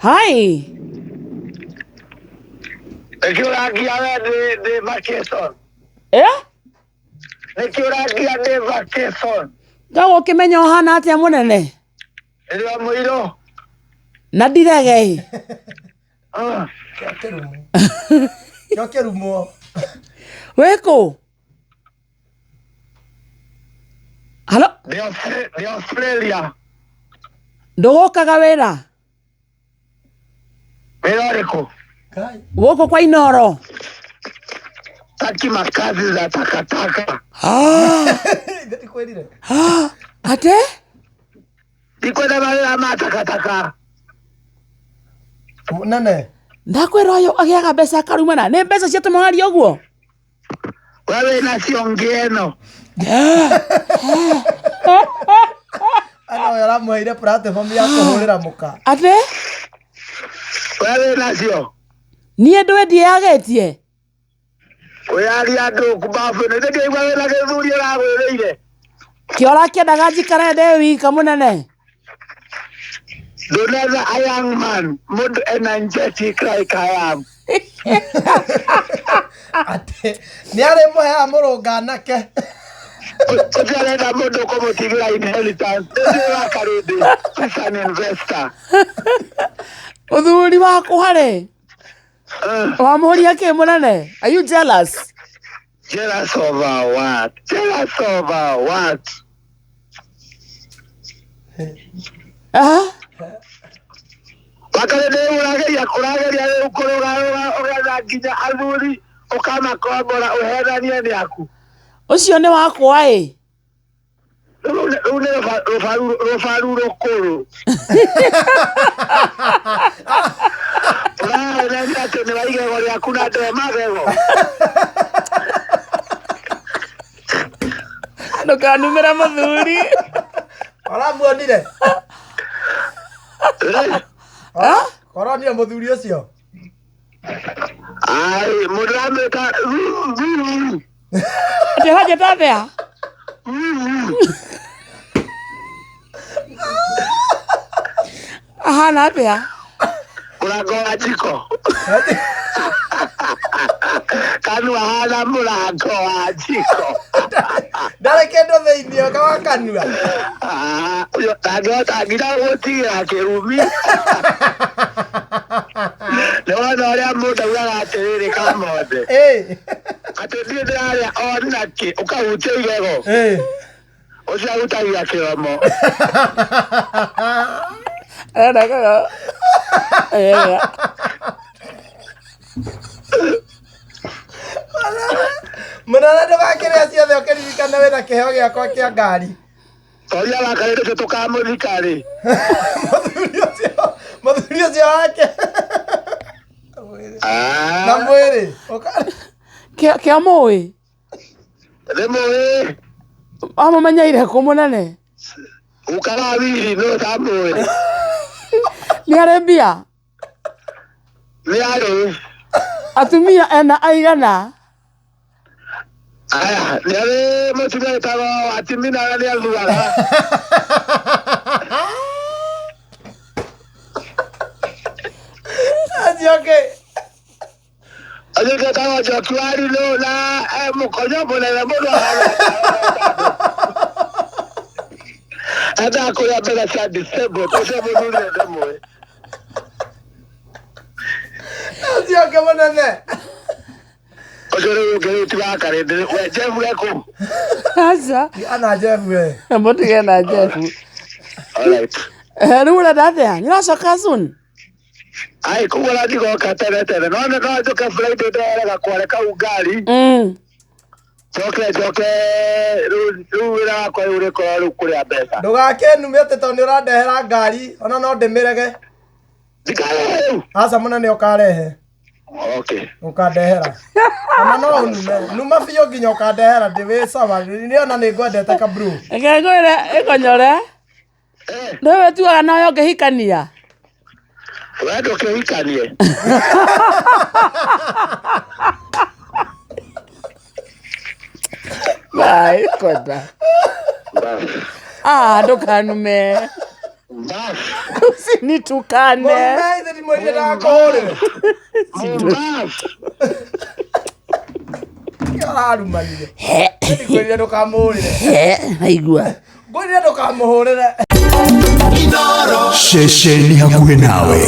Hi. Nĩkĩ ũrangia we ndĩ vacation? Eh? Nĩkĩ ũrangia ndĩ vacation? Ndagũkĩmenya ũhana atĩa mũnene? Rĩrĩa mũirũ. Na ndirege ĩ. Ah. Kĩo kĩrumo. Kĩo kĩrumo. Wĩ kũ? Halo? Ndĩ Australia. Ndũgũkaga wĩra? Wĩra ũrĩkũ? Kai. Gũkũ kwa Inoro. Taki makazi za takataka. Ah, Ithe ndikwĩrire. ah, ate? Ndikwenda mawĩra ma takataka. Mũnene. Ndakwĩra ũyũ agĩaga mbeca akarumana. Nĩ mbeca ciatũma warie ũguo? We wĩna cio ngĩeno. Ana ũyũ aramũheire platform ya kũhũrĩra mũka. Ate? We wĩna cio. Niĩ ndũĩ ndiĩyagĩtie. Ũyaria andũ kumbabu ĩno. Ithe ndĩraigua wĩna gĩthuri ũragwĩrĩire. Kĩora kĩendaga njikare ndĩ wika mũnene. Ndũnetha a young man, mũndũ energetic like I am. Atĩ nĩ arĩmũheaga mũrũnga anake. Ũcio arenda mũndũ ũkũmũtigĩra inheritance. Ũcio wa Karĩndĩ is an investor. Mũthuri wakwa rĩ, wamũria kĩ mũnene? Are you jealous? Jealous over what? Jealous over what? Ah? Wakarĩndĩ rĩu ũrageria ũrageria rĩu kũrũgarũga ũgetha nginya athuri ũkamakombora ũhenanie nĩ aku. Ũcio nĩ wakwa ĩ. Rĩu nĩ rũbaru rũkũrũ. Ũrahenania atĩ nĩ wa igego rĩaku na ndwe magego. Ndũkanumĩre mũthuri. Ũramuonire? Eh? Ah? Ũronire mũthuri ũcio? Ai, mũndũ aramwĩta Atĩ ũranjĩta atĩa? Ahana atĩa? Mũrango wa njiko. Kanua hana mũrango wa njiko. Ndarĩ kĩndũ thĩinĩ kawa kanua. Ah, ũyũ ndangĩhota nginya gũtigĩra kĩrumi. Nĩ wona ũrĩa mũndũ augaga atĩrĩrĩ kamothe. Ĩ. Atĩ niĩ ndĩrarĩa ona kĩ, ũkahutia igego. Ĩ. Ũcio ahutagia kĩromo. Arenda kĩgo. Ega. Mũnene ndũgakĩrĩa ciothe ũkĩririkana wĩna kĩheo gĩakwa kĩa ngari. Toria wakarĩ tũcio tũkamũthika rĩ. Mũthuri ũcio mũthuri ũcio wake Ah, na mwĩrĩ. Ũka- Kĩo mũĩ? Nĩ mũĩ. Amũmenyeire kũ mũnene? Ukaga wiri no ũtamũĩ. Nĩ arĩ mbia? Nĩ arĩ. Atumia ena aigana? Aya, nĩ arĩ mũtumia wĩtagwo Watimina ũrĩa nĩ athuaga. Acio angĩ. Ũcio ũngĩ wĩtagwo Njoki wa Rinũ na mũkonyo mũnene mũno ahana endaga kũrĩa mbeca cia disabled ũcio mũthuri ũyũ ndĩmũĩ. Acio angĩ mũnene. Ũcio rĩu ũngĩ rĩu ti wa Karĩndĩ we Jeff ekũ. Aca. Ana Jeff we. Mũtige na Jeff. Alright. Rĩu ũrenda atĩa? Nĩ ũracoka soon? Ai koguo na ndigoka tene tene no nĩ no njũke Friday ndehere gakware kau ngari njoke njoke rĩu rĩu wĩra wakwa rĩu ũrĩkorwo rĩu kũrĩa mbeca. Ndũgakĩnume atĩ tondũ nĩ ũrandehera ngari ona no ndĩmĩrege. Ndikarehe rĩu. Aca mũnene ũkarehe. Okay. Ũkandehera. Ona no ũnume. Numa biũ nginya ũkandehera ndĩ wĩ sawa. Niĩ ona nĩ ngwendete ka bro. Reke ngwĩre ĩkonyore. Eh, Nĩwe wĩtuaga nawe ũngĩhikania. we ndũkĩhikanie. Bye, kwenda. Ah, ndũkanume. Bas. Usinitukane. Mũrume ithe ndimwĩrire ndagakũhũrĩre. Bas. Kĩo ararumanire. Ndikwĩrire ndũkamũhũrĩre. He, naigua. Ngwĩrire ndũkamũhũrĩre. Ceceni hakuhĩ nawe.